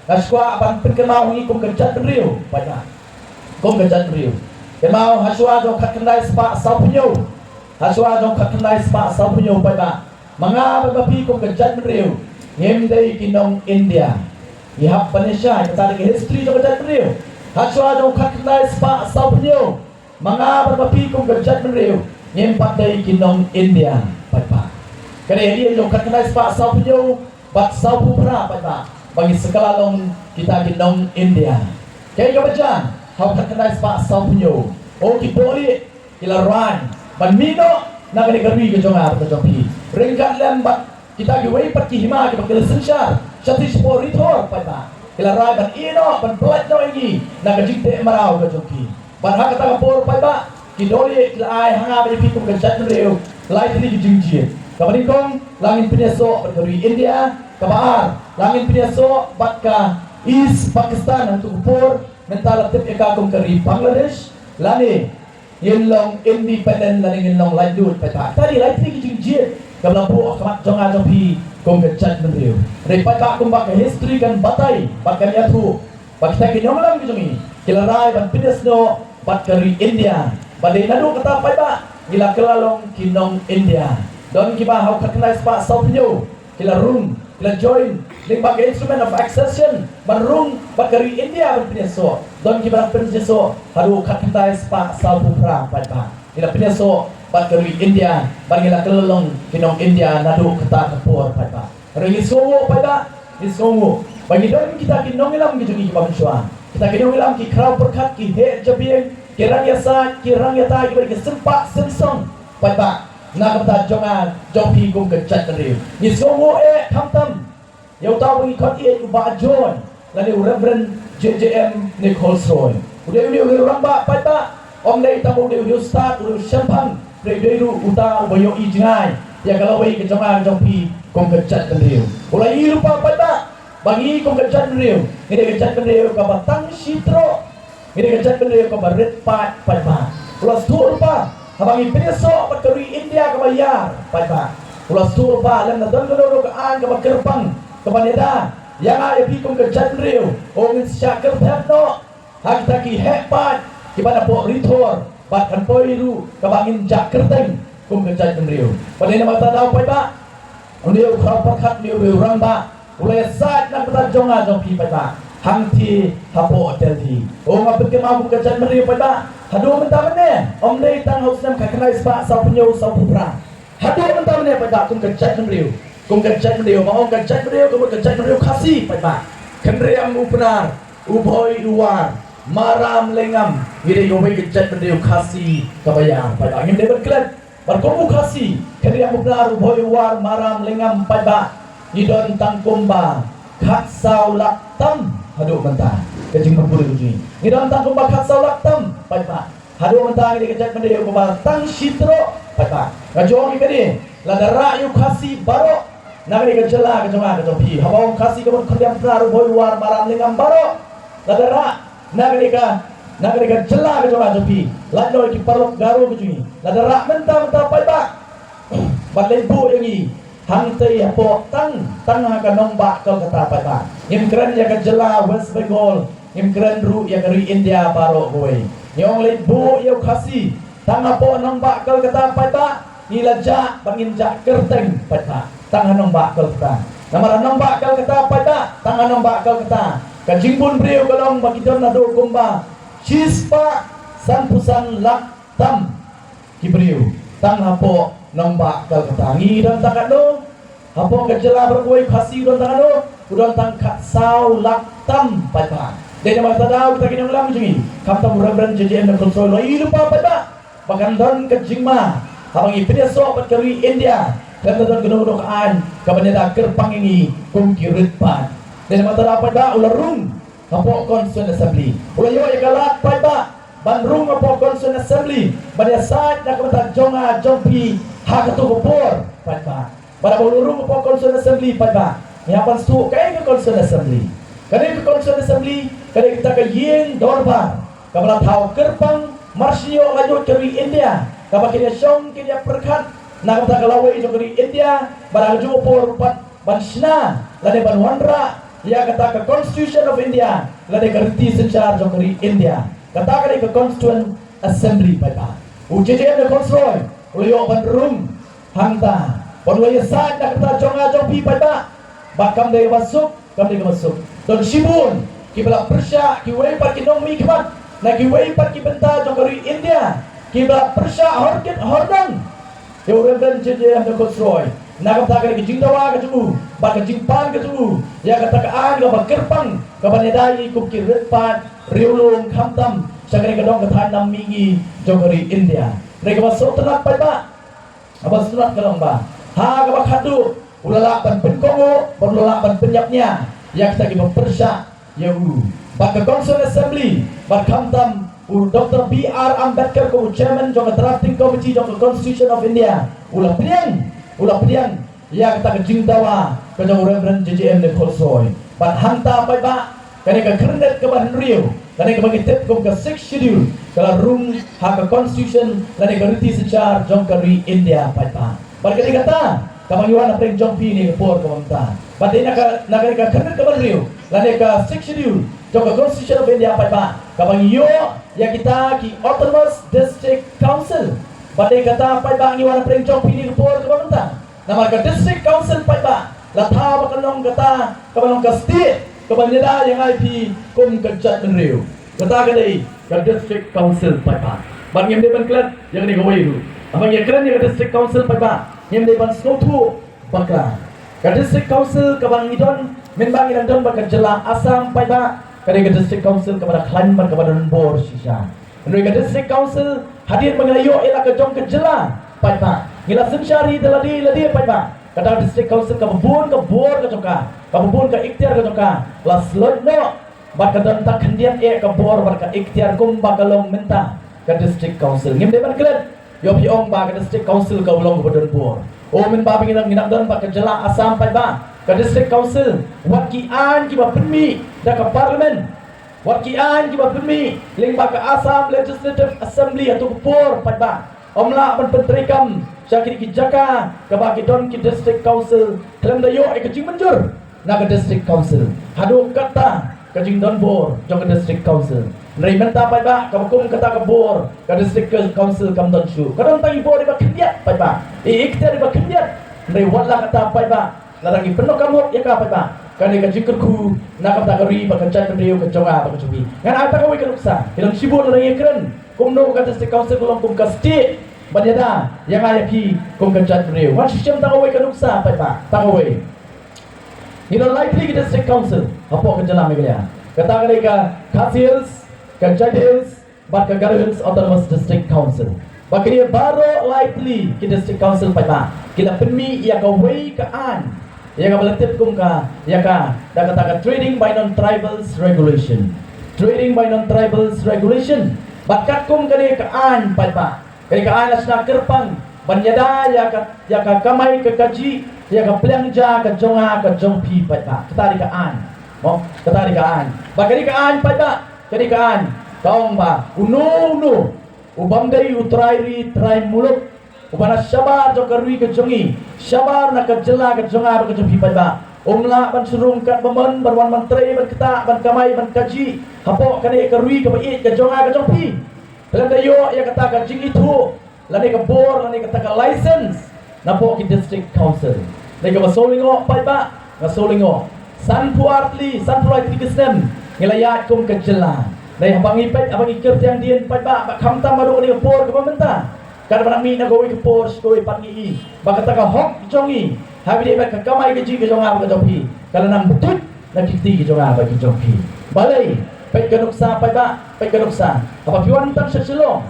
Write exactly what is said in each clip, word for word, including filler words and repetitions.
Nga sngewkwah ban pynkynmaw ha ngi kum ka jaitbynriew paidbah. Kum ka jaitbynriew. Kynmaw ha shuwa jong khatkhyndai spah sawphew hynñiew. Ha shuwa jong khatkhyndai spah sawphew hynñiew paidbah, ma nga bad ma phi kum ka jaitbynriew ngim dei ki nong India. Ngi hap ban ïa shai, kata dei ka history jong ka jaitbynriew. Ha shuwa jong khatkhyndai spah sawphew hynñiew, ma nga bad ma phi kum ka jaitbynriew ngim pat dei ki nong India paidbah. Ka dei hadien jong khatkhyndai spah sawphew hynñiew bad sawphew phra paidbah ba ngi sa kylla long kita ki nong India. Kaei kaba jia? Ha khatkhyndai spah sawphew hynñiew, oh, ki dohlieh ki la rai ban mih noh na kane ka ri ka jong nga bad ka jong phi. Ryngkat lem bad kita kiwei pat ki hima kiba ki la synshar shatei shapoh Ri Thor paidbah, ki la rai ban ïeh noh, ban pyllait noh ïa ngi na ka jingteh mraw ka jong ki. Bad ha kata ka por paidbah, ki dohlieh ki la ai ha nga bad ïa phi kum ka jaitbynriew lai tylli ki jingjied. Kaba nyngkong, la ngin pynïasoh bad ka ri India. Kaba ar, la ngin pynïasoh bad ka East Pakistan, hangto ka por mynta la tip ïa ka kum ka ri Bangladesh. Lane ngin long independent, lane ngin long laitluid paidbah. Kata dei lai tylli ki jingjied kaba la buh ha khmat jong nga jong phi kum ka jaitbynriew. Hynrei paidbah, kumba ka history kan batai bad kan ïathuh, ba kita ki nongïalam ki jong ngi ki la rai ban pynïasnoh bad ka ri India. Bad dei naduh kata paidbah ngi la kylla long ki nong India. Don kiba ha khatkhyndai spah sawphew hynñiew ki la rung, ki la join lyngba ka Instrument of Accession ban rung bad ka ri India ban pynïasoh. Don kiba la pynïasoh haduh khatkhyndai spah sawphew phra paidbah. Ngi la pynïasoh bad ka ri India bad ngi la kylla long ki nong India naduh kata ka por paidbah. Hynrei ngi sngewnguh paidbah, ngi sngewnguh ba ngi don kita ki nongïalam ki jong ngi kiba mynshuwa, kita ki nongïalam, ki khraw pyrkhat, ki heh jabieng, ki rangïasaid, ki rangïatai, kiba ki sympat symsong paidbah na ka bynta jong nga jong phi kum ka jaitbynriew. Ngi sngewnguh eh khamtam ïa uta uba ngi khot ïa u Bah John, lane u Reverend J J M Nichols Roy. U dei une u rangbah paidbah, ym dei tang ba u dei une u stad, une u shemphang, hynrei u dei ruh uta uba ïohi jngai ïa ka lawei ka jong nga jong phi kum ka jaitbynriew. U la ïohi lypa paidbah ba ngi kum ka jaitbynriew ngi dei ka jaitbynriew kaba tang shi troh. Ngi dei ka jaitbynriew kaba rit paid paidbah. U la sdang lypa haba ngi pynïasoh bad ka ri India kaba ïar paidbah. U la sdang lypa lem na don kano kano ka aiñ kaba kyrpang kaban ïada ïa nga ïa phi kum ka jaitbynriew. Oh, ngin sa shah kyrthep noh ha kita ki heh paid kiba napoh Ri Thor bad kan poi ruh kaba ngin jah kyrteng kum ka jaitbynriew. Bad dei namar kata daw paidbah, une u khraw pyrkhat, une u rangbah u la ïasaid na ka bynta jong nga jong phi paidbah hangtei hapoh Delhi. Oh, nga pynkynmaw kum ka jaitbynriew paidbah, haduh mynta mynne, ym dei tang ha u snem khatkhyndai spah sawphew hynñiew sawphew phra. Haduh mynta mynne paidbah, kum ka jaitbynriew, kum ka jaitbynriew, ma ong ka jaitbynriew, kum ka jaitbynriew Khasi paidbah, Khynriam, U Pnar, U Bhoi, U War, Maram, Lyngngam, ngi dei kawei ka jaitbynriew Khasi kaba ïar paidbah. Ngim dei ban klet. Bad kum u Khasi, Khynriam, U Pnar, U Bhoi, U War, Maram, Lyngngam paidbah, ngi don tang kumba khatsaw lak tam haduh mynta. Ka jingpynpule ka jong ngi, ngi don tang kumba khatsaw lak tam paidbah. Haduh mynta ngi dei ka jaitbynriew kaba tang shi troh paidbah. Nga ong ïa kane, lada rah ïa u Khasi baroh na kane ka jylla ka jong nga ka jong phi, haba ong Khasi ka mut Khynriam, Pnar, U Bhoi, U War, Maram, Lyngngam baroh, lada rah na kane ka, na kane ka jylla ka jong nga jong phi, lait noh ïa ki paralok Garo ka jong ngi, lada rah mynta mynta paidbah, ban leit buh ïa ngi hangtei hapoh tang, tang ha ka nongbah Kolkata paidbah. Ngim kren ïa ka jylla West Bengal, ngim kren ruh ïa ka ri India baroh kawei. Ngi ong leit buh ïa u Khasi tang hapoh nongbah Kolkata paidbah, ngi la jah bad ngin jah kyrteng paidbah tang ha nongbah Kolkata. Namar ha nongbah Kolkata paidbah, tang ha nongbah Kolkata, ka jingbun briew ka long ba ki don naduh kumba shispah sanphew san lak tam ki briew tang hapoh nongbah Kolkata. Ngi don tang katno? Hapoh ka jylla baroh kawei, Khasi u don tang katno? U don tang khatsaw lak tam paidbah. Dei namar kata daw kita ki nongïalam jong ngi, khamtam u Reverend J J M Nichols Roy, u la ïohi lypa paidbah ba kan don ka jingma haba ngi pynïasoh bad ka ri India, kan don kano kano ka aiñ kaban ïada kyrpang ïa ngi kum ki rit paid. Dei namar kata daw paidbah u la rung hapoh Constituent Assembly. U la ïoh ïa ka lad paidbah ban rung hapoh Constituent Assembly ban ïasaid na ka bynta jong nga jong phi ha kato ka por paidbah. Bad haba u la rung hapoh Constituent Assembly paidbah, ngi hap ban sngewthuh kaei ka Constituent Assembly. Kane ka Constituent Assembly ka dei kata ka ïing dorbar kaba la thaw kyrpang mar shi ïoh laitluid ka ri India, kaba kin ïashong kin ïapyrkhat na ka bynta ka lawei jong ka ri India, bad ha kajuh ka por pat ban shna lane ban wanrah ïa kata ka Constitution of India, lane ka riti synshar jong ka ri India. Kata ka dei ka Constituent Assembly paidbah. U J J M Nakhon Sroi u la ïoh ban rung hangta, ban ïasaid na ka bynta jong nga jong phi paidbah. Bad kam dei kaba suk, kam dei kaba suk. Don shibun kiba la pyrshah, kiwei pat ki nongmihkhmat, na kiwei pat ki bynta jong ka ri India, kiba la pyrshah horkit hordang ïa u Reverend J J M Nakhon Sroi na ka bynta ka jingdawa ka jong u bad ka jingpan ka jong u ïa kata ka aiñ kaba kyrpang, kaba ïadei kum ki rit paid riewlum, khamtam sha kane ka dong ka thaiñ nam mihngi jong ka ri India. Hynrei kaba sngewtynnat paidbah, kaba sngewtynnat ka long ba ha kaba khatduh u la lah ban pynkohnguh bad u la lah ban pynïap nia ïa kita kiba pyrshah ïa u. Bad ka Constituent Assembly, bad khamtam u Doctor B R Ambedkar kum u Chairman jong ka Drafting Committee jong ka Constitution of India, u la pdiang, u la pdiang ïa kata ka jingdawa ka jong u Reverend J J M Nakhon Sroi. Bad hangta paidbah, kane ka khyrnit kaba hynriew, kane kaba ngi tip kum ka Sixth Schedule, ka la rung ha ka Constitution lane ka riti synshar jong ka ri India paidbah. Bad ka dei kata kaba ngi wan na pdeng jong phi ha kane ka por kaba mynta. Bad dei na ka, na kane ka khyrnit kaba hynriew lane ka Sixth Schedule jong ka Constitution of India paidbah, kaba ngi ïoh ïa kita ki Autonomous District Council. Bad dei kata paidbah ngi wan na pdeng jong phi ha kane ka por kaba mynta. Namar ka District Council paidbah, la thaw ba ka long kata kaba long ka state kaba ïada ïa nga ïa phi kum ka jaitbynriew. Kata ka dei ka District Council paidbah. Bad ngim dei ban klet ïa kane kawei ruh. Haba ngi kren ïa ka District Council paidbah, ngim dei ban sngewthuh bakla. Ka District Council kaba ngi don mynba ngi dang don bad ka jylla Assam paidbah, ka dei ka District Council kaba da khlaiñ bad kaba don bor shisha. Hynrei ka District Council, hadien ba ngi la ïoh ïa la ka jong ka jylla paidbah, ngi la synshar ïa lade lade paidbah. Kata ka District Council kaba bun ka bor ka jong ka, kaba bun ka iktiar ka jong ka, la slot noh bad ka don ta khyndiat eh ka bor bad ka iktiar kumba ka long mynta ka District Council. Ngim dei ban klet, ïoh phi ong ba ka District Council ka long kaba don bor. O mynba ba ngi dang, ngi dang don bad ka jylla Assam paidbah, ka District Council, wat ki aiñ kiba pynmih da ka Parliament, wat ki aiñ kiba pynmih lyngba ka Assam Legislative Assembly ha tu ka por paidbah, ym lah ban pyntreikam sha kine ki jaka kaba ki don ki District Council khlem da ïoh ïa ka jingmynjur na ka District Council. Haduh katta ka jingdon bor jong ka District Council. Hynrei mynta paidbah, kaba kum kata ka bor ka District Council kam don shuh. Ka don tang i bor iba khyndiat paidbah, i iktiar iba khyndiat. Hynrei wat la kata paidbah, lada ngi pyndonkam hok ïa ka paidbah, kane ka jingkyrkhu na ka bynta ka ri bad ka jaitbynriew ka jong nga bad ka jong phi. Ngan ai tang kawei ka nuksa, ki don shibun lada ngi kren kumno ka District Council ka long kum ka state ban ïada ïa nga ïa phi kum ka jaitbynriew. Ngan shu shem tang kawei ka nuksa paidbah, tang kawei. Ngi don lai tylli ki District Council hapoh ka jylla Meghalaya. Kata ka dei ka Khasi Hills, ka Jaintia Hills, bad ka Garo Hills Autonomous District Council. Bad kine baroh lai tylli ki District Council paidbah, ki la pynmih ïa kawei ka aiñ, ïa kaba la tip kum ka, ïa ka, da kata ka Trading by Non-Tribals Regulation. Trading by Non-Tribals Regulation. Bad katkum kane ka aiñ paidbah, kane ka aiñ la shna kyrpang ban ïada ïa ka, ïa ka kamai ka kajih, ïa ka pliang ja ka jong nga ka jong phi paidbah. Kata dei ka aiñ. Mo, kata dei ka aiñ. Bad kane ka aiñ paidbah, kane ka aiñ ka ong ba uno uno u bym dei u trai ri trai muluk, uba na shabar jong ka ri ka jong ngi, shabar na ka jylla ka jong nga bad ka jong phi paidbah, um lah ban shu rung katba mon ban wan ban trei ban ktah ban kamai ban kajih hapoh kane ka ri kaba ïeit ka jong nga ka jong phi. Khlem da ïoh ïa kata ka jingithuh lane ka bor lane kata ka license napoh ki District Council. Dei kaba sngewlyngngoh paidbah, nga sngewlyngngoh. Sanphew ar tylli, sanphew lai tylli ki snem ngi la ïaid kum ka jylla. Dei haba ngi peit, haba ngi kyrtiang dien paidbah, bad khamtam haduh kane ka por kaba mynta, katba nang mih na kawei ka por sha kawei pat ngi i ba kata ka hok jong ngi, ha kaba ïadei bad ka kamai kajih ka jong nga bad ka jong phi, ka la nang btut na ki kti ki jong nga bad ki jong phi. Balei? Peit ka nuksa paidbah, peit ka nuksa. Haba phi wan tang sha Shillong,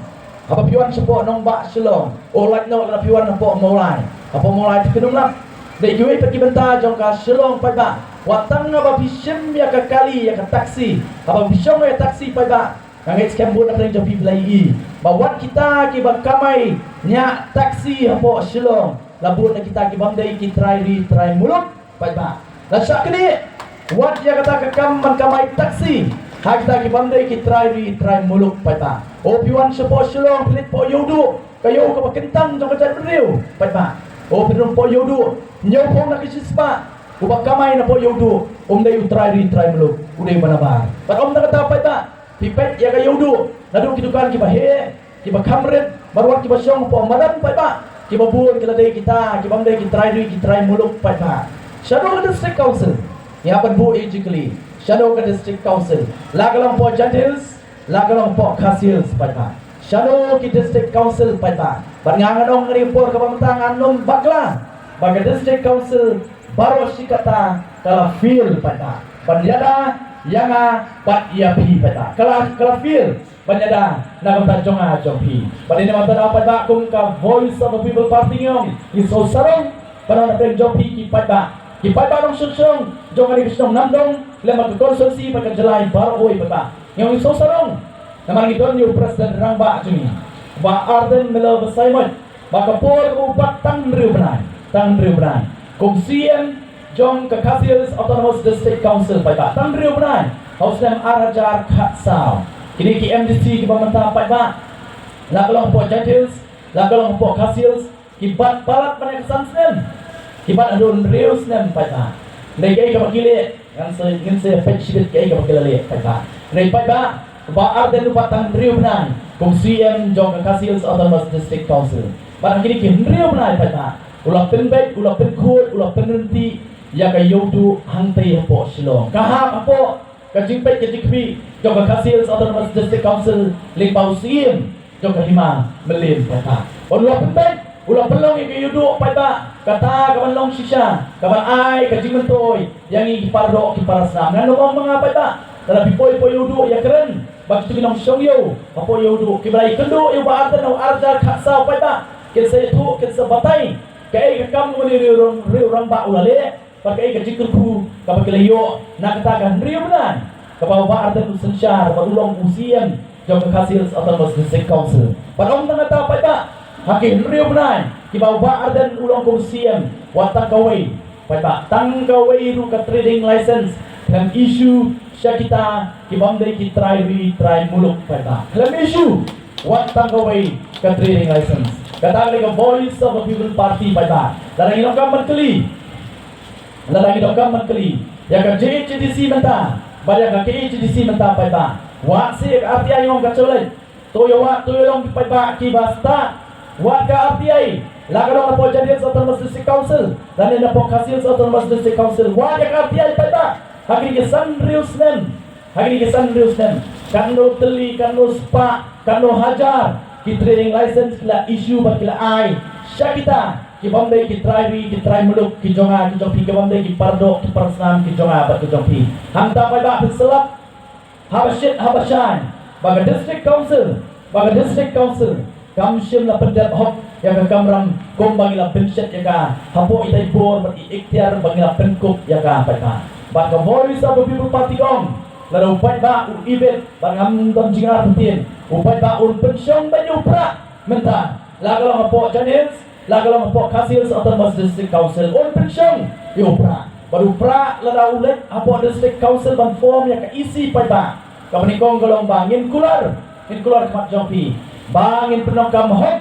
haba phi wan shapoh nongbah Shillong, oh lait noh lada phi wan hapoh Mawlai, hapoh Mawlai te phin ym lap. Dei kiwei pat ki bynta jong ka Shillong paidbah, wat tang haba phi shim ïa ka kali, ïa ka taxi, haba phi shong ïa ka taxi paidbah, nga ngeit skhem bun na pdeng jong phi phi la ïohi ba wat kita kiba kamai ñiah taxi hapoh Shillong la bun na kita ki bym dei ki trai ri trai muluk paidbah. La shah knieh wat ïa kata ka kam ban kamai taxi ha kita ki bym dei ki trai ri trai muluk paidbah. Oh phi wan shapoh Shillong, phi leit poh Ïewduh, ka ïew kaba kyntang jong ka jaitbynriew paidbah. Oh phi rung poh Ïewduh, hynñiew phong na ka shispah. Uba kamai na pdeng ïa u duh um dei u trai ri trai muluk, u dei u ba nabar. Bad ym tang kata paidbah, phi peit ïa ka ïa u duh, naduh ki dukan kiba heh, kiba kham rit, bad wat kiba shong hapoh madan paidbah, kiba bun ki la dei kita kibym dei ki trai ri ki trai muluk paidbah. Shano ka District Council? Ïa, ban buh ïa ka jingkylli, shano ka District Council? La ka long hapoh Jaintia Hills, la ka long hapoh Khasi Hills paidbah. Shano ki District Council paidbah? Bad nga ngan ong ha kane ka por kaba mynta ngan ong bakla ba ka District Council baroh shi katta ka la fail paidbah. Ban ïada ïa nga bad ïa phi paidbah, ka la, ka la fail ban ïada na ka bynta jong nga jong phi. Bad ïa kane mynta da paidbah, kum ka Voice of the People Party ngi ong, ngi sngewsarong ban ong na pdeng jong phi ki paidbah, ki paidbah nongshong shnong jong kane ka shnong Namdong lem bad ka constituency bad ka jylla baroh kawei paidbah. Ngi ong ngi sngewsarong namar ngi don ïa u President Rangbah jong ngi, Bah Ardent Miller Basaiawmoit, ba ka por u bat tang hynriew bnai, tang hynriew bnai kum C M jong ka Khasi Hills Autonomous District Council paidbah, tang hynriew bnai ha u snem ar hajar khatsaw. Kine ki M D C kiba mynta paidbah, la ka long hapoh Jaintia Hills, la ka long hapoh Khasi Hills, ki bat palat ban ïa ka san snem, ki bat haduh hynriew snem paidbah. Hynrei kaei kaba ki leh, ngan sa, ngan sa peit shibit kaei kaba ki la leh paidbah. Hynrei paidbah, Bah Ardent u bat tang hynriew bnai kum C M jong ka Khasi Hills Autonomous District Council. Bad ha kine ki hynriew bnai paidbah, u la pynbeit, u la pynkhuid, u la pynryntih ïa ka ïa u duh hangtei hapoh Shillong. Ka hap hapoh ka jingpeit ka jingkhmih jong ka Khasi Hills Autonomous District Council lyngba u C M jong ka hima mylliem paidbah. Bad u la pynbeit, u la pynlong ïa ka ïa u duh paidbah kata kaban long shisha, kaban ai ka jingmyntoi ïa ngi ki paradoh ki parasnam. Ngan ong ma nga paidbah, lada phi poi poi ïa u duh ïa kren bad kitu ki nongshong ïa u hapoh ïa u duh, kiba la ïakynduh ïa u Bah Ardent ha u ar hajar khatsaw paidbah, kin sa ïathuh, kin sa batai kaei ka kam kaba une u riew rang, riew rangbah u la leh, bad kaei ka jingkyrkhu kaba ki la ïoh na kata ka hynriew bnai kaba u Bah Ardent u synshar bad u long u C M jong ka Khasi Hills Autonomous District Council. Bad ym tang kata paidbah, ha ki hynriew bnai kiba u Bah Ardent u long kum C M, wat tang kawei paidbah, tang kawei ruh ka trading license khlem issue sha kita kibym dei ki trai ri trai muluk paidbah. Khlem issue wat tang kawei ka trading license. Kata ka dei ka Voice of the People Party paidbah. Lada ngi donkam ban kylli, lada ngi donkam ban kylli ïa ka J H A D C mynta bad ïa ka K H A D C mynta paidbah, wat seh ïa ka R T I, ong ka Chawleng. To ïa wad, to ïa long paidbah kiba stad. Wad ka R T I, la ka long hapoh Jaintia Hills Autonomous District Council lane hapoh Khasi Hills Autonomous District Council, wad ïa ka R T I paidbah. Ha kine ki san hynriew snem, ha kine ki san hynriew snem, katno tylli, katno spah, katno hajar ki trading license ki la issue bad ki la ai sha kita kibym dei ki trai ri ki trai muluk ki jong nga ki jong phi, kibym dei ki paradoh ki parasnam ki jong nga bad ki jong phi. Hangta paidbah, phin sa lap haba shit haba shai ba ka District Council, ba ka District Council kam shym la pyndep hok ïa ka kamram kumba ngi la pynshet ïa ka hapoh ita i bor bad i ikhtiar ba ngi la pynkup ïa ka paidbah. Bad ka Voice of the People Party ka ong, lada u paidbah u ibit, bad ngam don jingïarap hadien, u paidbah un pynshong beit ïa u prah mynta, la ka long hapoh Jaintia Hills, la ka long hapoh Khasi Hills Autonomous District Council, un pynshong ïa u prah. Bad u prah lada u leit hapoh District Council ban form ïa ka E C paidbah, kaba nyngkong ka long ba ngin kular, ngin kular khmat jong phi ba ngin pyndonkam hok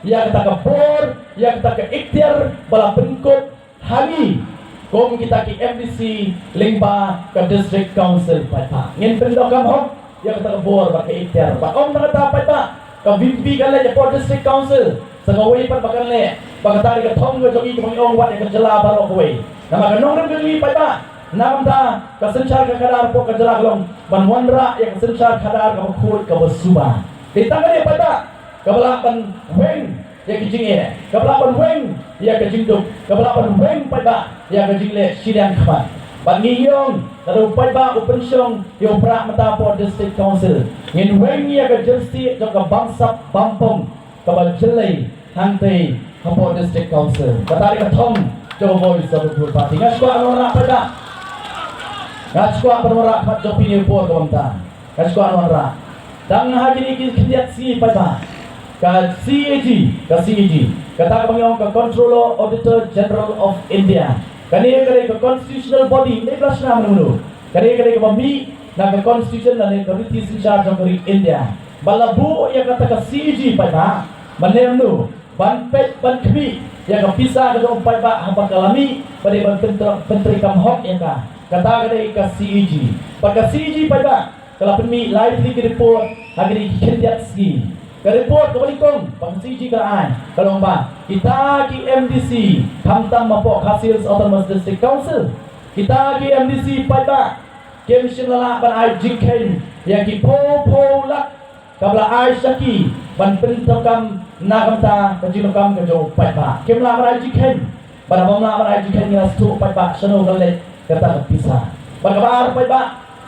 ïa kata ka bor, ïa kata ka ikhtiar ba la pynkup ha ngi kum kita ki M D C lyngba ka District Council paidbah. Ngin pyndonkam hok ïa kata ka bor bad ka ikhtiar. Bad ym tang kata paidbah, ka V P P kan leit hapoh District Council, sa kawei pat ba kan leh, ba kata dei ka thong ka jong ngi kaba ngi ong wat ïa ka jylla baroh kawei. Namar ka nongrim ka jong ngi paidbah, namar ka synshar ka khadar hapoh ka jylla ka long ban wanrah ïa ka synshar khadar kaba khuid kaba suba. Dei tang kane paidbah kaba lah ban weng ïa ka jingeh, kaba lah ban weng ïa ka jingduk, kaba lah ban weng paidbah ïa ka jingleh shiliang khmat. Bad ngi ong, lada u paidbah u pynshong ïa u prah mynta hapoh District Council, ngin weng ïa ka jingstad jong ka bamsap bampong kaba jyllei hangtei hapoh District Council. Kata dei ka thong jong ka Voice of the People Party. Nga sngewkwah ban wanrah paidbah, nga sngewkwah ban wanrah khmat jong phi ha kane ka por kaba mynta. Nga sngewkwah ban wanrah. Tang ha kine ki khyndiat sngi paidbah, ka C A G, ka C A G, kata kaba ngi ong ka Controller Auditor General of India, kane ka dei ka constitutional body, ym dei ba la shna mano mano. Kane ka dei kaba mih na ka constitution lane ka riti synshar jong ka ri India. Ba la buh ïa kata ka C A G paidbah, mynne mynno, ban peit ban khmih ïa ka pisa ka jong u paidbah haba ka la mih, ba dei ban pyntrei, pyntreikam hok ïa ka. Kata ka dei ka C A G. Bad ka C A G paidbah ka la pynmih lai tylli ki report ha kine ki khyndiat sngi. Ka report kaba nyngkong ba ka C A G ka la ai ka long ba kita ki M D C, khamtam hapoh Khasi Hills Autonomous District Council, kita ki M D C paidbah kim shym la lah ban ai jingkheiñ ïa ki phew phew lak kaba la ai sha ki ban pyntrei kam na ka bynta ka jingdonkam ka jong u paidbah. Kim lah ban ai jingkheiñ. Bad haba ym lah ban ai jingkheiñ, ngi la sngewthuh paidbah shano ka leit kata ka pisa. Bad kaba ar paidbah,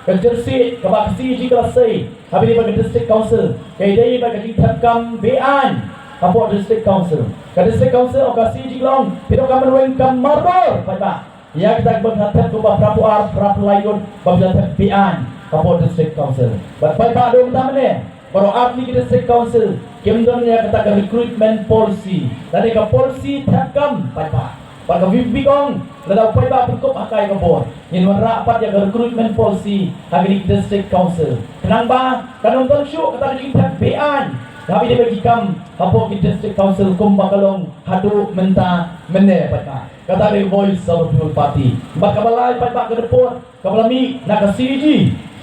ka jersey kaba ka C A G ka la sei ha bynta ka District Council, ka dei bad ka jingthep kam beaiñ hapoh District Council. Ka District Council, ka C A G ka long, phi donkam ban weng kam mardor paidbah ïa kita kiba thep kumba phra phew ar, phra phew lai ngut ba phi la thep beaiñ hapoh District Council. Bad paidbah, dei mynta mynne baroh artylli ki District Council kim don ïa kata ka recruitment policy lane ka policy thep kam paidbah. Bad ka VPP ka ong, lada u paidbah pynkup ha ka ïa ka bor, ngin wanrah pat ïa ka recruitment policy ha kine ki District Council, khnang ba kan ym don shuh kata ka jingthep beaiñ ha kaba ïadei bad ki kam hapoh ki District Council kumba ka long haduh mynta mynne paidbah. Kata ka dei Voice of the People Party. Bad kaba lai paidbah, ka report kaba la mih na ka C A G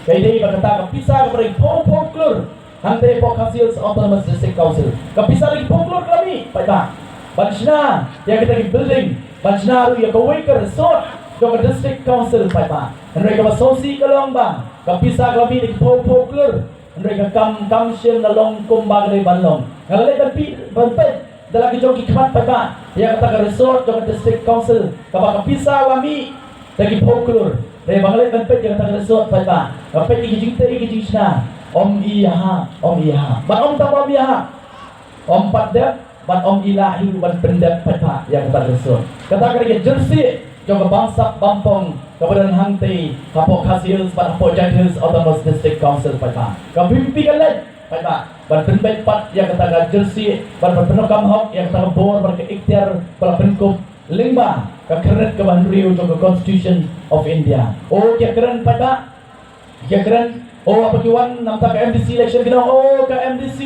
ka dei ba kata ka pisa kaba dei phew phew klur hangtei hapoh Khasi Hills Autonomous District Council, ka pisa dei phew klur ka la mih paidbah ban shna ïa kita ki building, ban shna ruh ïa kawei ka resort jong ka District Council paidbah. Hynrei kaba sngewsih ka long ba ka pisa ka la mih dei phew phew klur, hynrei ka kam kam shym la long kumba ka dei ban long. Nga la leit ban peit, ban peit da la ki jong ki khmat paidbah ïa kata ka resort jong ka District Council kaba ka pisa la mih da ki phew klur. Hynrei ba nga leit ban peit ïa kata ka resort paidbah, nga peit ïa ki jingtei ki jingshna, ym ïahap, ym ïahap. Bad ym tang ba ym ïahap, ym pat dep bad ym i lah hi ruh ban pyndep paidbah ïa kata ka resort. Kata ka dei ka jersey jong ka bamsap bampong kaba don hangtei hapoh Khasi Hills bad hapoh Jaintia Hills Autonomous District Council paidbah. Ka VPP ka leit paidbah ban pynbeit pat ïa kata ka jersey bad ban pyndonkam hok ïa kata ka bor bad ka ikhtiar ba la pynkup lyngba ka khyrnit kaba hynriew jong ka Constitution of India. O ki ïakren paidbah, ki ïakren, o haba ki wan na bynta ka MDC election ki ong, o ka MDC,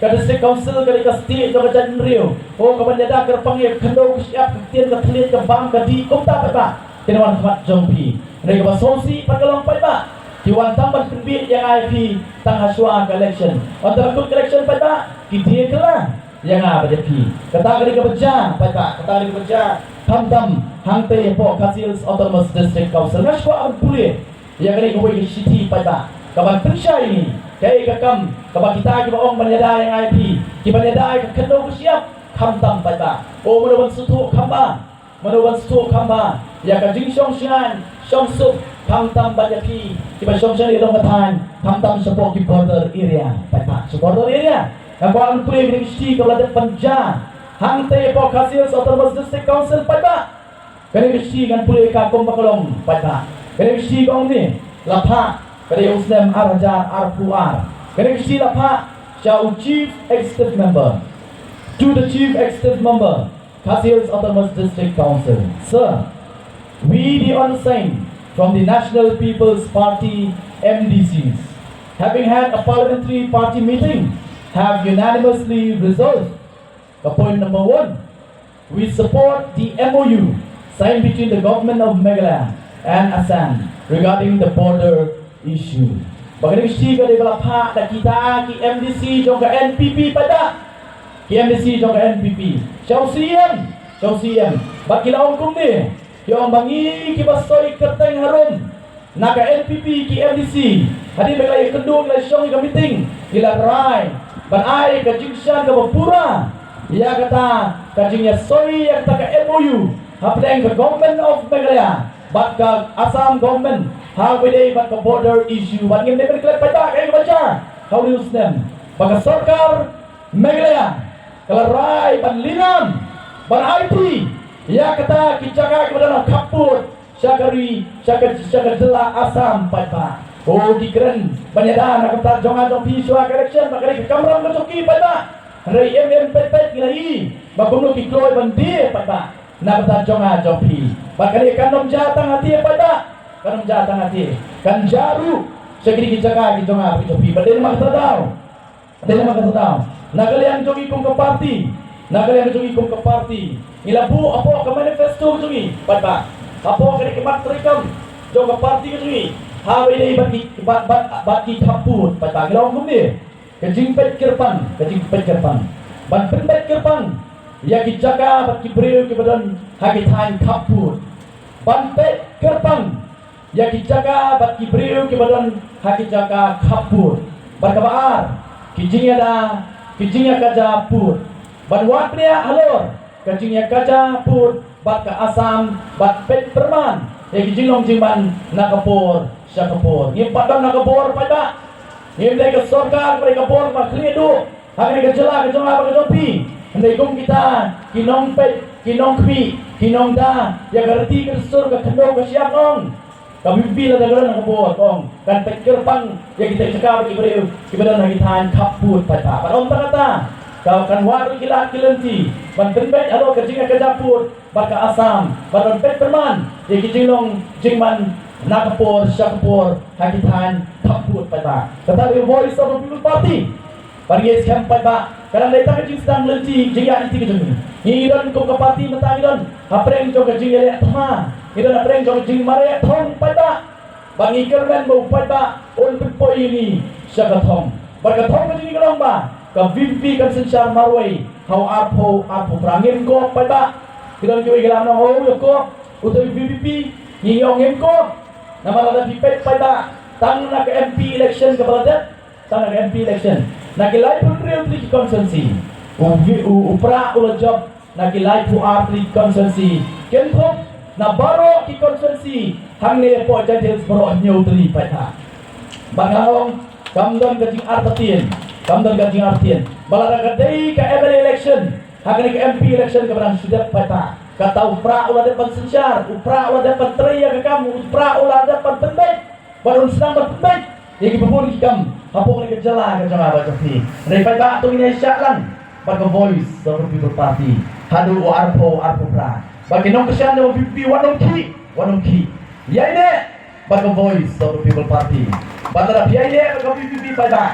ka District Council ka dei ka stieh jong ka jaitbynriew. O kaban ïada kyrpang ïa ka khyndew ka shyiap, ka ktien ka thylliej, ka bam ka dih, kumta paidbah kin wan khmat jong phi. Hynrei kaba sngewsih pat ka long paidbah, ki wan tang ban pynbiej ïa nga ïa phi tang ha shuwa ka election. Hynda la kut ka election paidbah, ki die kylla ïa nga bad ïa phi. Kata ka dei kaba jia paidbah, kata ka dei kaba jia. Khamtam hangtei hapoh Khasi Hills Autonomous District Council, nga shu kwah ban pule ïa kane kawei ka shithi paidbah kaban pynshai ïa ngi, kaei ka kam kaba kita kiba ong ban ïada ïa nga ïa phi, kiban ïada ïa ka khyndew ka shyiap, khamtam paidbah. O mano ban sngewthuh kham bha, mano ban sngewthuh kham bha ïa ka jingshong shngaiñ shong suk, khamtam bad ïa phi kiba shong shane dong ka thaiñ, khamtam shapoh ki border area paidbah, sha border area. Nga kwah ban pule ïa kane ka shithi kaba la dep ban jia hangtei hapoh Khasi Hills Autonomous District Council paidbah. Kane ka shithi ngan pule ïa ka kumba ka long paidbah. Kane ka shithi ka ong ne, la phah, ka dei u snem ar hajar arphew ar. Kane ka shithi la phah sha u Chief Executive Member. To the Chief Executive Member, Khasi Hills Autonomous District Council. Sir, we the undersigned from the National People's Party M D Cs, having had a parliamentary party meeting, have unanimously resolved, ka point number one, we support the M O U signed between the Government of Meghalaya and Assam regarding the border issue. Ba kane ka shithi ka dei ba la phah da kita ki MDC jong ka NPP paidbah. Ki MDC jong ka NPP. Sha u CEM, sha u CEM. Bad ki la ong kumne, ki ong ba ngi kiba soi kyrteng harum na ka NPP ki MDC, hadien ba ki la ïakynduh, ki la shong ïa ka meeting, ki la rai ban ai ka jingshad kaba pura ïa kata ka jingïasoi ïa kata ka MOU hapdeng ka Government of Meghalaya bad ka Assam Government ha kaba ïadei bad ka border issue. Bad ngim dei ban klet paidbah, kaei kaba jia ha une u snem, ba ka sorkar Meghalaya ka la rai ban lilam, ban aiti ïa kata ki jaka kiba don ha khappud sha ka ri, sha ka, sha ka jylla Assam paidbah. Ko ki kren ban ïada na ka bynta jong nga jong phi shuwa ka election, ba ka dei ka kamram ka jong ki paidbah. Hynrei em em peit peit ngi la ïohi ba kumno ki kloi ban die paidbah na ka bynta jong nga jong phi. Ba ka dei, kan ym jia tang ha te paidbah, kan ym jia tang ha te, kan jia ruh sha kine ki jaka ki jong nga ki jong phi. Ba dei namar kata daw, dei namar kata daw, na ka liang jong ngi kum ka party, Na ka liang ka jong ngi kum ka party, ngi la buh hapoh ka manifesto ka jong ngi, paidbah, hapoh ka dei ka mat treikam jong ka party ka jong ngi, ha ba ïadei bad ki, bad, bad, bad ki khappud, paidbah, ngi la ong kumne: ka jingpeit kyrpang, ka jingpeit kyrpang, ban pynbeit kyrpang ïa ki jaka bad ki briew kiba don ha ki thaiñ khappud. Ban peit kyrpang ïa ki jaka bad ki briew kiba don ha ki jaka khappud. Bad kaba ar, ki jingïada, ki jingïakajia pud. Ban wad bniah halor ka jingïakajia pud bad ka Assam, bad peit pyrman ïa ki jinglong jingman na ka por sha ka por. Ngim pat don na ka bor, paidbah. Ngim dei ka sorkar, ba dei ka bor ba khlieh duh ha kane ka jylla ka jong nga bad ka jong phi. Hynrei kum kita ki nongpeit, ki nongkhmih, ki nongda ïa ka riti ka dustur, ka khyndew ka shyiap, ong. Ka VPP lada ka don ha ka bor, ong, kan peit kyrpang ïa kita ki jaka bad ki briew kiba don ha ki thaiñ khappud, paidbah. Bad ym tang kata, ka kan wad ruh ki lad ki lynti ban pynbeit halor ka jingïakajia pud bad ka Assam, bad ban peit pyrman ïa ki jinglong jingman na ka por sha ka por ha ki thaiñ khappud, paidbah. Kata ka dei Voice of the People Party. Bad ngi skhem, paidbah, ka dang dei tang ka jingsdang lynti jingïaid lynti ka jong ngi. Ngi don kum ka party mynta, ngi don hapdeng jong ka jingïaleh thma, ngi don hapdeng jong ka jingmareh thong, paidbah. Bad ngi kyrmen ba u paidbah un pynpoi ïa ngi sha ka thong. Bad ka thong ka jong ngi ka long ba ka VPP kan synshar marwei ha u arphew arphew phra. Ngim kop, paidbah. Ki don kiwei ki la ong, oh, ïa kop, uto u VPP. Ngi ong ngim kop. Namar lada phi peit, paidbah, tang na ka MP election kaba la dep, tang na ka MP election, na ki laiphew hynriew tylli ki constituency, u, u, u Prah u la jop na ki laiphew ar tylli ki constituency. Kynthup na baroh ki constituency hangne hapoh Jaintia Hills baroh hynñiew tylli, paidbah. Bad nga ong, kam don ka jingartatien, kam don ka jingartatien ba lada ka dei ka MLA election, ha kane ka MP election kaba dang shu dep, paidbah, kata u Prah u la dep ban synshar, u Prah u la dep ban trei ïa ka kam, u Prah u la dep ban pynbeit. Bad un sdang ban pynbeit ïa kiba bun ki kam hapoh kane ka jylla ka jong nga bad jong phi. Hynrei, paidbah, to ngin ïaishah lang bad ka Voice of the People Party haduh u arphew arphew phra. Bad ki nongkyrshan jong ka VPP, wat nym khih, wat nym khih. Ïaineh bad ka Voice of the People Party. Bad lada phi ïaineh bad ka VPP, paidbah,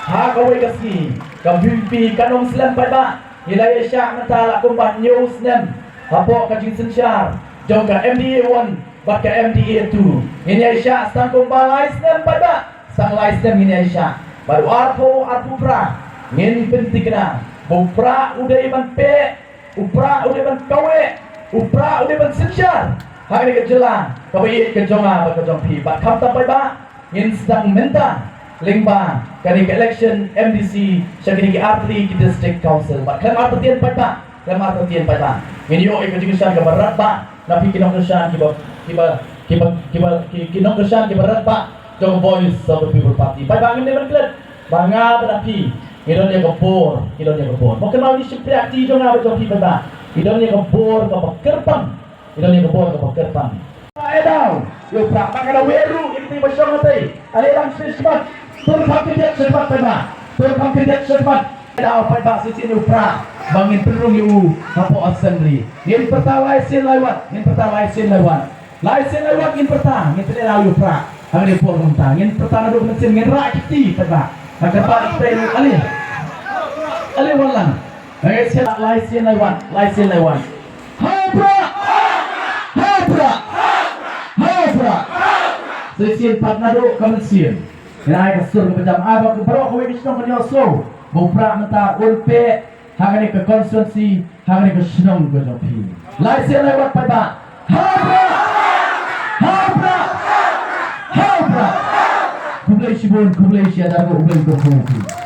ha kawei ka sngi ka VPP kan ym slem, paidbah. Ngi la ïaishah mynta la kumba hynñiew snem hapoh ka jingsynshar jong ka MDA one bad ka MDA two. Ngin ïaishah sa tang kumba lai snem, paidbah. Sa tang lai snem ngin ïaishah. Bad u arphew arphew phra ngin pynthikna ba u Prah u dei ban peh, u Prah u dei ban kaweh, u Prah u dei ban synshar ha kane ka jylla kaba ïeit ka jong nga bad ka jong phi. Bad khamtam, paidbah, ngin sdang mynta lyngba kane ka election MDC sha kine ki artylli ki district council. Bad khlem artatien, paidbah, khlem artatien, paidbah, ngin ïoh ïa ka jingkyrshan kaba radbah na phi ki nongkyrshan kiba, kiba, kiba, kiba, ki, ki nongkyrshan kiba radbah jong ka Voice of the People Party. Paidbah, ngim dei ban klet ba nga bad phi ngi don ïa ka bor, ngi don ïa ka bor. Mo, kynmaw ïa ka shympriahti jong nga bad jong phi, paidbah. Ngi don ïa ka bor kaba kyrpang. Ngi don ïa ka bor kaba kyrpang. Ai daw ïa u Prah, ba ka dei ruh ïa kito kiba shong hatei. Ale lang shi khmat. Tur kham khyndiat shi khmat, paidbah. Tur kham khyndiat shi khmat. Ai daw, paidbah, shisien ïa u Prah ba ngin pynrung ïa u hapoh Assembly. Ngin pyrta lai sien lai wat, ngin pyrta lai sien lai wat. Lai sien lai wat ngin pyrta, ngin pynlong ïa u Prah. Hangne por mynta ngin pyrta naduh mynsiem, ngin rah kti, paidbah. Nga kyrpad ïa phi, ale, ale wan lang. Nga sien, lai sien lai wat, lai sien lai wat. Ha u Prah! Ha u Prah! Ha u Prah! Shisien pat naduh ka mynsiem, ngin ai ka sur kaba jam, ai ba ka baroh kawei ka shnong kan ïohsngew ba u Prah mynta un peh ha kane ka constituency, ha kane ka shnong ka jong phi. Lai sien lai wat, paidbah. Ha u Prah! Ha u Prah! Ha u Prah! Khublei shibun, khublei shihajar nguh, U Blei un kyrkhu ïa phi.